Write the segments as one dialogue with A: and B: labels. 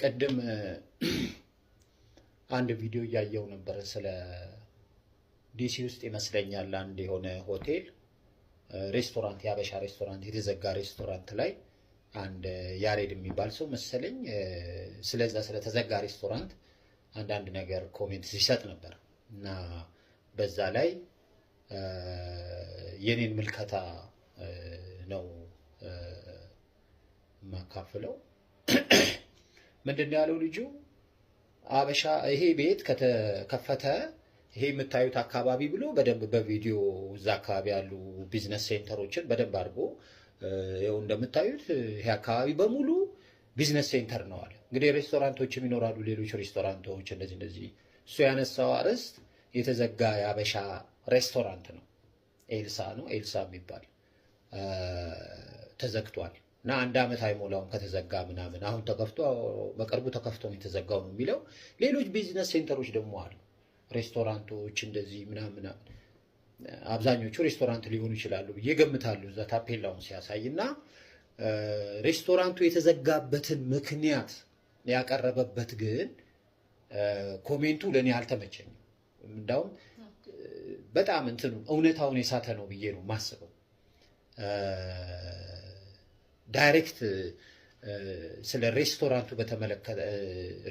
A: ቅድም አንድ ቪዲዮ እያየው ነበር፣ ስለ ዲሲ ውስጥ ይመስለኛል፣ አንድ የሆነ ሆቴል ሬስቶራንት፣ የአበሻ ሬስቶራንት፣ የተዘጋ ሬስቶራንት ላይ አንድ ያሬድ የሚባል ሰው መሰለኝ ስለዛ ስለተዘጋ ሬስቶራንት አንዳንድ ነገር comment ሲሰጥ ነበር። እና በዛ ላይ የኔን ምልከታ ነው የማካፍለው። ምንድን ነው ያለው ልጁ? አበሻ ይሄ ቤት ከተከፈተ ይሄ የምታዩት አካባቢ ብሎ በደንብ በቪዲዮ እዛ አካባቢ ያሉ business center ኦችን በደንብ አድርጎ ይኸው እንደምታዩት ይሄ አካባቢ በሙሉ business center ነው አለ። እንግዲህ ሬስቶራንቶችም ይኖራሉ፣ ሌሎች ሬስቶራንቶች እንደዚህ እንደዚህ። እሱ ያነሳው አርዕስት የተዘጋ የአበሻ ሬስቶራንት ነው። ኤልሳ ነው፣ ኤልሳ የሚባል ተዘግቷል እና አንድ ዓመት አይሞላውም ከተዘጋ ምናምን፣ አሁን ተከፍቶ፣ በቅርቡ ተከፍቶ ነው የተዘጋው ነው የሚለው። ሌሎች business center ኦች ደግሞ አሉ፣ ሬስቶራንቶች እንደዚህ ምናምን ምናምን። አብዛኞቹ ሬስቶራንት ሊሆኑ ይችላሉ ብዬ ገምታለሁ እዛ ታፔላውን ሲያሳይ። እና ሬስቶራንቱ የተዘጋበትን ምክንያት ያቀረበበት ግን comment ኡ ለእኔ አልተመቸኝም። እንዳውም በጣም እንትኑ እውነታውን የሳተ ነው ብዬ ነው የማስበው። Direct ስለ ሬስቶራንቱ በተመለከተ፣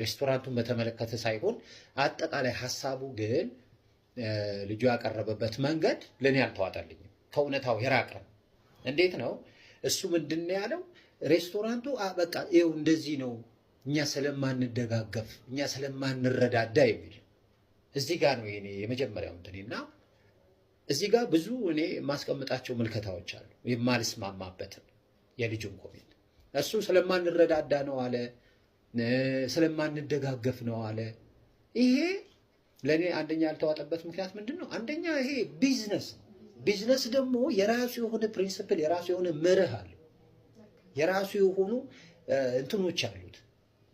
A: ሬስቶራንቱን በተመለከተ ሳይሆን አጠቃላይ ሀሳቡ ግን ልጁ ያቀረበበት መንገድ ለእኔ አልተዋጠልኝም። ከእውነታው የራቀ ነው። እንዴት ነው? እሱ ምንድን ነው ያለው? ሬስቶራንቱ በቃ ይኸው እንደዚህ ነው፣ እኛ ስለማንደጋገፍ፣ እኛ ስለማንረዳዳ የሚል። እዚህ ጋር ነው የኔ የመጀመሪያው እንትኔ። እና እዚህ ጋር ብዙ እኔ የማስቀምጣቸው ምልከታዎች አሉ፣ የማልስማማበትን የልጁን comment። እሱ ስለማንረዳዳ ነው አለ፣ ስለማንደጋገፍ ነው አለ። ይሄ ለእኔ አንደኛ ያልተዋጠበት ምክንያት ምንድን ነው? አንደኛ ይሄ ቢዝነስ ነው። ቢዝነስ ደግሞ የራሱ የሆነ principle፣ የራሱ የሆነ መርህ አለው። የራሱ የሆኑ እንትኖች አሉት።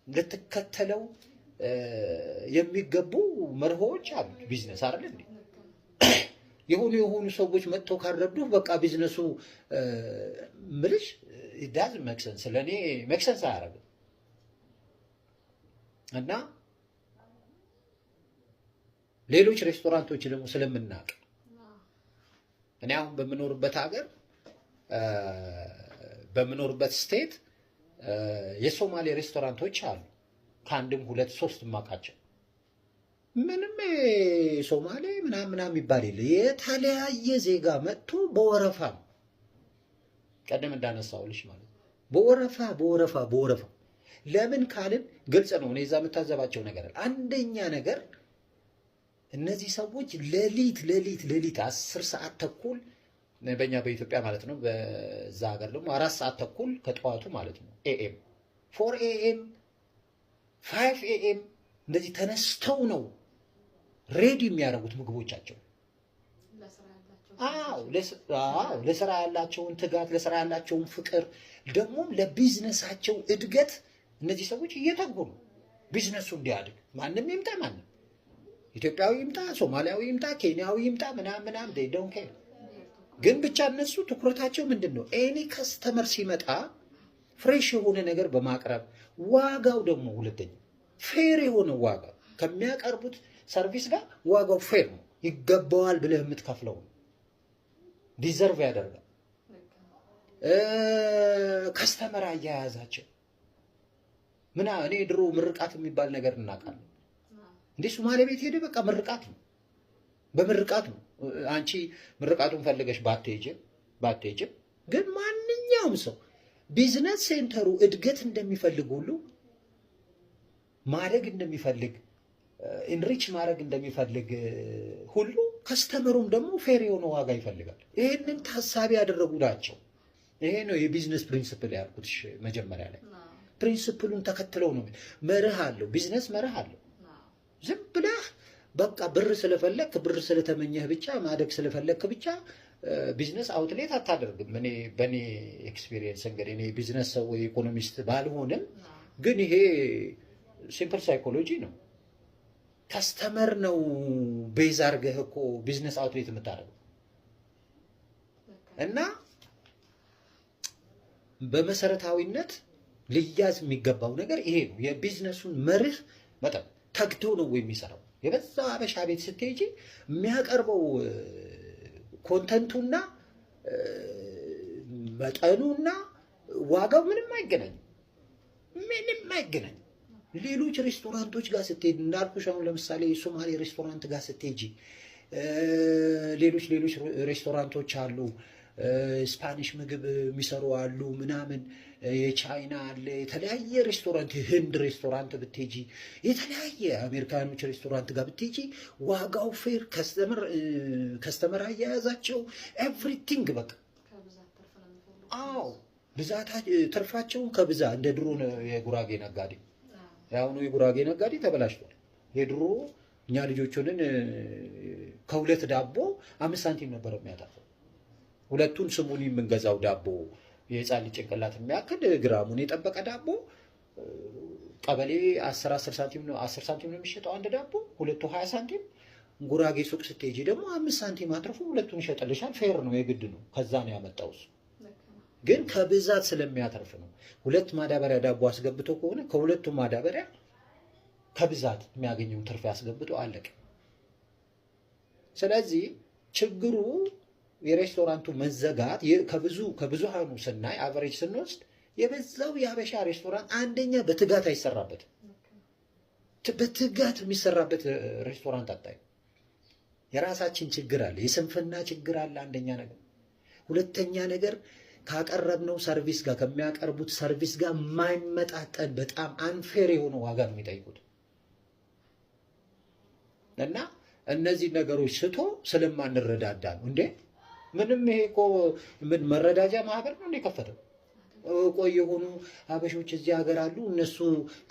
A: ልትከተለው የሚገቡ መርሆዎች አሉት። ቢዝነስ አይደል እንዴ? የሆኑ የሆኑ ሰዎች መጥተው ካልረዱ በቃ ቢዝነሱ ምልሽ doesn't make sense፣ ለእኔ make sense አያደርግም። እና ሌሎች ሬስቶራንቶች ደግሞ ስለምናውቅ፣ እኔ አሁን በምኖርበት ሀገር፣ በምኖርበት state የሶማሌ ሬስቶራንቶች አሉ። ከአንድም ሁለት ሶስት የማውቃቸው። ምንም ሶማሌ ምናምን ምናምን የሚባል የለ። የተለያየ ዜጋ መጥቶ በወረፋ ነው፣ ቀደም እንዳነሳሁልሽ ማለት ነው። በወረፋ፣ በወረፋ፣ በወረፋ። ለምን ካልን ግልጽ ነው። እኔ እዛ የምታዘባቸው ነገር አለ። አንደኛ ነገር እነዚህ ሰዎች ሌሊት ሌሊት ሌሊት 10 ሰዓት ተኩል በእኛ በኢትዮጵያ ማለት ነው። በዛ ሀገር ደግሞ 4 ሰዓት ተኩል ከጠዋቱ ማለት ነው፣ AM፣ 4 AM፣ 5 AM እንደዚህ ተነስተው ነው ready የሚያደርጉት ምግቦቻቸው። አዎ፣ ለስራ ያላቸውን ትጋት፣ ለስራ ያላቸውን ፍቅር፣ ደግሞም ለቢዝነሳቸው እድገት እነዚህ ሰዎች እየተጉ ነው። ቢዝነሱ እንዲያድግ ማንም ይምጣ ማንም፣ ኢትዮጵያዊ ይምጣ፣ ሶማሊያዊ ይምጣ፣ ኬንያዊ ይምጣ፣ ምናምን ምናምን they don't care። ግን ብቻ እነሱ ትኩረታቸው ምንድን ነው? Any customer ሲመጣ fresh የሆነ ነገር በማቅረብ፣ ዋጋው ደግሞ ሁለተኛ fair የሆነ ዋጋ፣ ከሚያቀርቡት service ጋር ዋጋው fair ነው፣ ይገባዋል ብለህ የምትከፍለው ነው። Deserve ያደርጋል። Customer አያያዛቸው ምና እኔ ድሮ ምርቃት የሚባል ነገር እናውቃለን። እንዴ፣ ሶማሌ ቤት ሄደ በቃ ምርቃት ነው፣ በምርቃት ነው። አንቺ ምርቃቱን ፈልገሽ ባትሄጂም ባትሄጂም ግን ማንኛውም ሰው business center ኡ እድገት እንደሚፈልግ ሁሉ፣ ማደግ እንደሚፈልግ፣ enrich ማድረግ እንደሚፈልግ ሁሉ customer ኡም ደግሞ fair የሆነ ዋጋ ይፈልጋል። ይህንን ታሳቢ ያደረጉ ናቸው። ይሄ ነው የ business principle ያልኩት መጀመሪያ ላይ። Principle ኡን ተከትለው ነው። መርህ አለው። ቢዝነስ መርህ አለው። ዝም ብለህ በቃ ብር ስለፈለክ፣ ብር ስለተመኘህ ብቻ፣ ማደግ ስለፈለክ ብቻ business outlet አታደርግም። እኔ በእኔ experience፣ እንግዲህ እኔ ቢዝነስ ሰው economist ባልሆንም ግን ይሄ simple psychology ነው። Customer ነው base አድርገህ እኮ business outlet የምታደርገው። እና በመሰረታዊነት ሊያዝ የሚገባው ነገር ይሄ ነው። የቢዝነሱን መርህ መጠን ተግቶ ነው የሚሰራው። የበዛው አበሻ ቤት ስትሄጂ የሚያቀርበው content ኡና መጠኑና ዋጋው ምንም አይገናኝም። ምንም አይገናኝም። ሌሎች ሬስቶራንቶች ጋር ስትሄድ እንዳልኩሽ አሁን ለምሳሌ የሶማሌ ሬስቶራንት ጋር ስትሄጂ፣ ሌሎች ሌሎች ሬስቶራንቶች አሉ። Spanish ምግብ የሚሰሩ አሉ ምናምን፣ የቻይና አለ፣ የተለያየ ሬስቶራንት፣ የህንድ ሬስቶራንት ብትሄጂ፣ የተለያየ አሜሪካኖች ሬስቶራንት ጋር ብትሄጂ ዋጋው fair፣ customer አያያዛቸው everything በቃ። አዎ፣ ብዛታ ትርፋቸውን ከብዛ እንደ ድሮ የጉራጌ ነጋዴ፣ የአሁኑ የጉራጌ ነጋዴ ተበላሽቷል። የድሮ እኛ ልጆች ሆነን ከሁለት ዳቦ 5 ሳንቲም ነበር የሚያተርፈው። ሁለቱን ስሙኒ የምንገዛው ዳቦ፣ የህፃን ልጅ ጭንቅላት የሚያክል ግራሙን የጠበቀ ዳቦ፣ ቀበሌ 10 10 ሳንቲም ነው፣ 10 ሳንቲም ነው የሚሸጠው አንድ ዳቦ፣ ሁለቱ 20 ሳንቲም። ጉራጌ ሱቅ ስትሄጂ ደግሞ 5 ሳንቲም አትርፎ ሁለቱን ይሸጥልሻል። Fair ነው፣ የግድ ነው። ከዛ ነው ያመጣው እሱ። ግን ከብዛት ስለሚያተርፍ ነው። ሁለት ማዳበሪያ ዳቦ አስገብቶ ከሆነ ከሁለቱ ማዳበሪያ ከብዛት የሚያገኘውን ትርፍ ያስገብቶ አለቀ። ስለዚህ ችግሩ የሬስቶራንቱ መዘጋት ከብዙ ከብዙሃኑ ስናይ፣ average ስንወስድ የበዛው የሀበሻ ሬስቶራንት አንደኛ በትጋት አይሰራበትም። በትጋት የሚሰራበት ሬስቶራንት አታይም። የራሳችን ችግር አለ፣ የስንፍና ችግር አለ። አንደኛ ነገር። ሁለተኛ ነገር ካቀረብነው service ጋር፣ ከሚያቀርቡት service ጋር የማይመጣጠን በጣም unfair የሆነ ዋጋ ነው የሚጠይቁት እና እነዚህ ነገሮች ስቶ ስለማንረዳዳ ነው እንዴ። ምንም ይሄ እኮ ምን መረዳጃ ማህበር ነው እንዴ ከፈተው? ቆይ የሆኑ ሀበሾች እዚህ ሀገር አሉ፣ እነሱ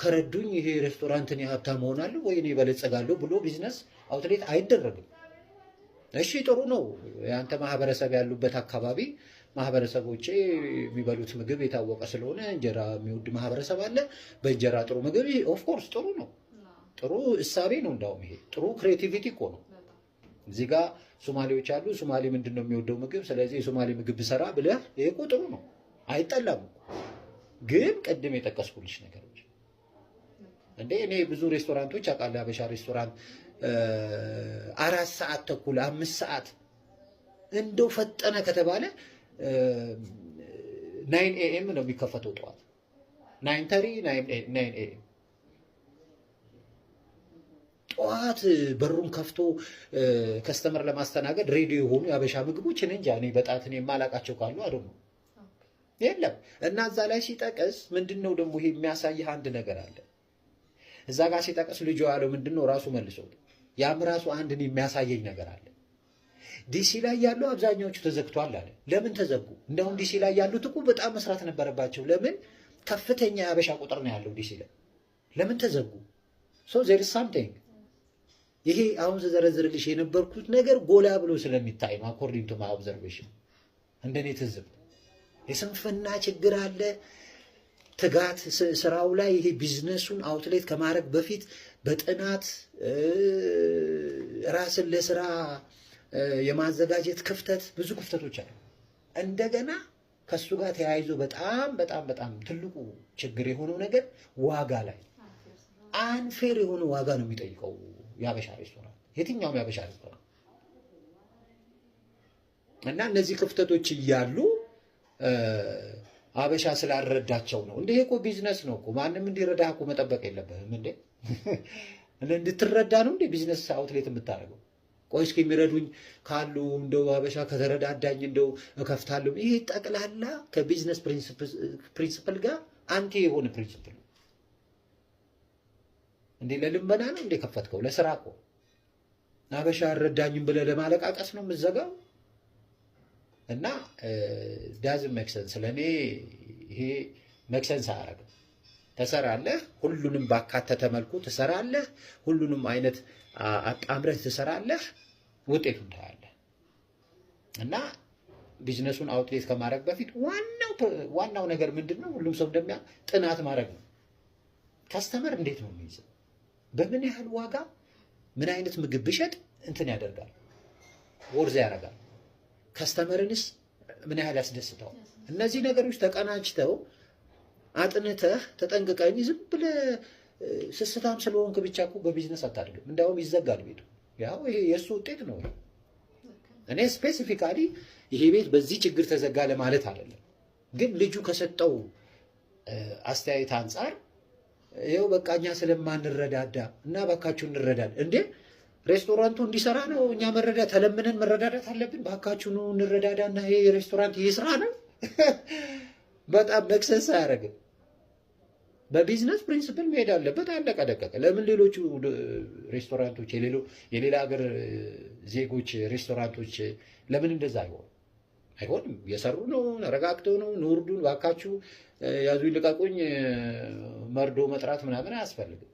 A: ከረዱኝ ይሄ ሬስቶራንት እኔ ሀብታም እሆናለሁ ወይ እኔ እበለጸጋለሁ ብሎ business outlet አይደረግም። እሺ ጥሩ ነው። የአንተ ማህበረሰብ ያሉበት አካባቢ ማህበረሰቦቼ የሚበሉት ምግብ የታወቀ ስለሆነ እንጀራ የሚወድ ማህበረሰብ አለ። በእንጀራ ጥሩ ምግብ of course ጥሩ ነው። ጥሩ እሳቤ ነው። እንዳውም ይሄ ጥሩ creativity እኮ ነው። እዚህ ጋር ሶማሌዎች አሉ። ሶማሌ ምንድን ነው የሚወደው ምግብ? ስለዚህ የሶማሌ ምግብ ብሰራ ብለህ ይሄ እኮ ጥሩ ነው፣ አይጠላም እኮ። ግን ቅድም የጠቀስኩልሽ ነገሮች እንዴ፣ እኔ ብዙ ሬስቶራንቶች አውቃለሁ። የሀበሻ ሬስቶራንት 4 ሰዓት ተኩል፣ 5 ሰዓት፣ እንደው ፈጠነ ከተባለ 9 AM ነው የሚከፈተው ጠዋት፣ 9:30፣ 9 AM ጠዋት በሩን ከፍቶ customer ለማስተናገድ ready የሆኑ የሀበሻ ምግቦች እኔ እንጃ፣ እኔ በጣት እኔ የማላቃቸው ካሉ አደ የለም። እና እዛ ላይ ሲጠቅስ ምንድን ነው ደግሞ ይሄ የሚያሳይህ አንድ ነገር አለ። እዛ ጋር ሲጠቅስ ልጁ ያለው ምንድን ነው፣ ራሱ መልሶ ያም ራሱ አንድ እኔ የሚያሳየኝ ነገር አለ። ዲሲ ላይ ያሉ አብዛኛዎቹ ተዘግቷል አለ። ለምን ተዘጉ? እንደውም ዲሲ ላይ ያሉት እኮ በጣም መስራት ነበረባቸው። ለምን? ከፍተኛ የሀበሻ ቁጥር ነው ያለው ዲሲ ላይ። ለምን ተዘጉ? So there is something። ይሄ አሁን ስዘረዝርልሽ የነበርኩት ነገር ጎላ ብሎ ስለሚታይ ነው። According to my observation፣ እንደኔ ትዝብት የስንፍና ችግር አለ። ትጋት ስራው ላይ፣ ይሄ business ኡን outlet ከማድረግ በፊት በጥናት ራስን ለስራ የማዘጋጀት ክፍተት፣ ብዙ ክፍተቶች አሉ። እንደገና ከእሱ ጋር ተያይዞ በጣም በጣም በጣም ትልቁ ችግር የሆነው ነገር ዋጋ ላይ unfair የሆነ ዋጋ ነው የሚጠይቀው የሀበሻ ሬስቶራንት፣ የትኛውም የሀበሻ ሬስቶራንት። እና እነዚህ ክፍተቶች እያሉ አበሻ ስላልረዳቸው ነው። እንደ ይሄ እኮ ቢዝነስ ነው እኮ፣ ማንም እንዲረዳህ እኮ መጠበቅ የለብህም። እንዴ፣ እንድትረዳ ነው እንዴ business outlet የምታደርገው? ቆይ እስኪ የሚረዱኝ ካሉ፣ እንደው አበሻ ከተረዳዳኝ እንደው እከፍታለሁ። ይሄ ጠቅላላ ከ business principle ጋር anti የሆነ principle ነው። እንዴ፣ ለልመና ነው እንዴ ከፈትከው? ለስራ እኮ። አበሻ አልረዳኝም ብለህ ለማለቃቀስ ነው የምትዘጋው? እና doesn't make sense። ለእኔ ይሄ make sense አያደርግም። ትሰራለህ፣ ሁሉንም ባካተተ መልኩ ትሰራለህ፣ ሁሉንም አይነት አጣምረህ ትሰራለህ፣ ውጤቱን ታያለህ። እና business ኡን outlet ከማድረግ በፊት ዋናው ዋናው ነገር ምንድን ነው? ሁሉም ሰው እንደሚያ ጥናት ማድረግ ነው። Customer እንዴት ነው የሚይዘው? በምን ያህል ዋጋ ምን አይነት ምግብ ብሸጥ እንትን ያደርጋል፣ worth ያደርጋል፣ customer ንስ ምን ያህል ያስደስተዋል? እነዚህ ነገሮች ተቀናጅተው አጥንተህ ተጠንቅቀህ፣ ዝም ብለህ ስስታም ስለሆንክ ብቻ እኮ በቢዝነስ አታድግም። እንዲያውም ይዘጋል ቤቱ። ያው ይሄ የእሱ ውጤት ነው። እኔ specifically ይሄ ቤት በዚህ ችግር ተዘጋ ለማለት አይደለም፣ ግን ልጁ ከሰጠው አስተያየት አንጻር ይኸው በቃ እኛ ስለማንረዳዳ እና ባካችሁ እንረዳዳ። እንዴ፣ ሬስቶራንቱ እንዲሰራ ነው እኛ መረዳ ተለምነን መረዳዳት አለብን። ባካችሁ ኑ እንረዳዳ እና ይሄ ሬስቶራንት ይስራ ነው። በጣም make sense አያደርግም። በ business principle መሄድ አለበት። አለቀ ደቀቀ። ለምን ሌሎቹ ሬስቶራንቶች፣ የሌላ ሀገር ዜጎች ሬስቶራንቶች ለምን እንደዛ አይሆንም? አይሆንም። እየሰሩ ነው፣ ተረጋግተው ነው። ኑ እርዱን ባካችሁ፣ ያዙ ይልቀቁኝ፣ መርዶ መጥራት ምናምን አያስፈልግም።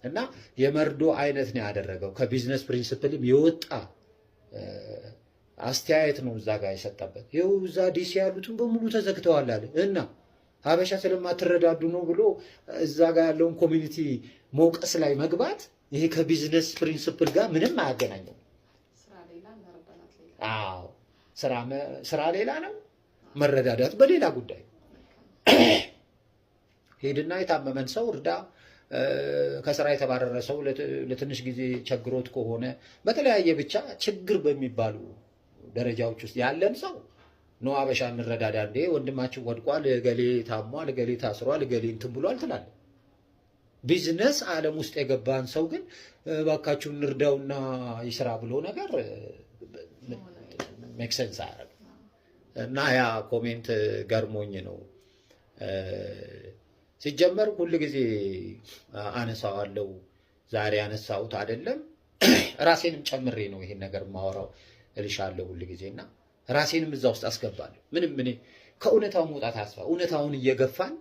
A: እና የመርዶ አይነት ነው ያደረገው። ከ business principle ም የወጣ አስተያየት ነው እዛ ጋር የሰጠበት። ይኸው እዛ ዲሲ ያሉትን በሙሉ ተዘግተዋል አለ እና ሀበሻ ስለማትረዳዱ ነው ብሎ እዛ ጋር ያለውን community መውቀስ ላይ መግባት ይሄ ከ business principle ጋር ምንም አያገናኘው። አዎ፣ ስራ ሌላ ነው፣ መረዳዳት በሌላ ጉዳይ። ሄድና የታመመን ሰው እርዳ። ከስራ የተባረረ ሰው ለትንሽ ጊዜ ቸግሮት ከሆነ፣ በተለያየ ብቻ ችግር በሚባሉ ደረጃዎች ውስጥ ያለን ሰው ነው አበሻ እንረዳዳ፣ እንዴ ወንድማችን ወድቋል፣ እገሌ ታሟል፣ እገሌ ታስሯል፣ እገሌ እንትን ብሏል ትላለህ። ቢዝነስ ዓለም ውስጥ የገባን ሰው ግን እባካችሁ እንርዳውና ይስራ ብሎ ነገር make sense አያደርግም። እና ያ comment ገርሞኝ ነው። ሲጀመር ሁል ጊዜ አነሳዋለሁ። ዛሬ ያነሳሁት አይደለም፣ ራሴንም ጨምሬ ነው ይሄን ነገር የማወራው እልሻለሁ ሁል ጊዜ እና ራሴንም እዛ ውስጥ አስገባለሁ። ምንም እኔ ከእውነታው መውጣት አያስፈልግም። እውነታውን እየገፋን፣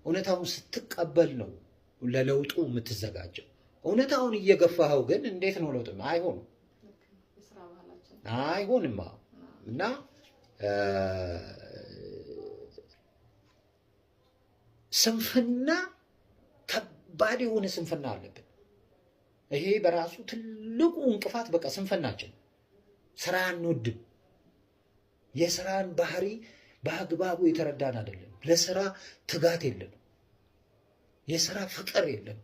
A: እውነታውን ስትቀበል ነው ለለውጡ የምትዘጋጀው። እውነታውን እየገፋኸው ግን እንዴት ነው ለውጥ? አይሆንም፣ አይሆንም። እና ስንፍና፣ ከባድ የሆነ ስንፍና አለብን። ይሄ በራሱ ትልቁ እንቅፋት በቃ ስንፍናችን። ስራ አንወድም። የስራን ባህሪ በአግባቡ የተረዳን አይደለም። ለስራ ትጋት የለንም። የስራ ፍቅር የለንም።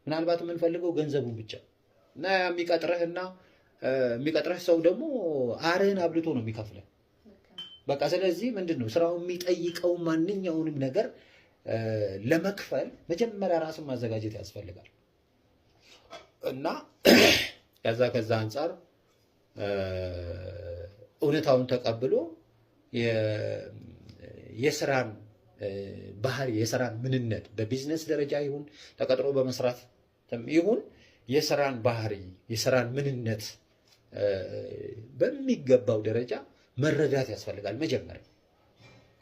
A: ምናልባት የምንፈልገው ገንዘቡን ብቻ እና የሚቀጥርህና የሚቀጥርህ ሰው ደግሞ አርህን አብልቶ ነው የሚከፍልህ። በቃ ስለዚህ ምንድን ነው፣ ስራው የሚጠይቀው ማንኛውንም ነገር ለመክፈል መጀመሪያ ራስን ማዘጋጀት ያስፈልጋል። እና ከዛ አንጻር እውነታውን ተቀብሎ የስራን ባህሪ፣ የስራን ምንነት፣ በቢዝነስ ደረጃ ይሁን ተቀጥሮ በመስራት ይሁን፣ የስራን ባህሪ፣ የስራን ምንነት በሚገባው ደረጃ መረዳት ያስፈልጋል መጀመሪያ።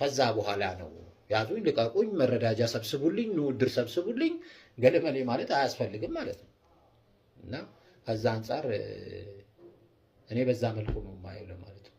A: ከዛ በኋላ ነው ያዙኝ ልቀቁኝ፣ መረዳጃ ሰብስቡልኝ፣ ኑ እድር ሰብስቡልኝ፣ ገለመሌ ማለት አያስፈልግም ማለት ነው። እና ከዛ አንጻር እኔ በዛ መልኩ ነው የማየው ለማለት ነው።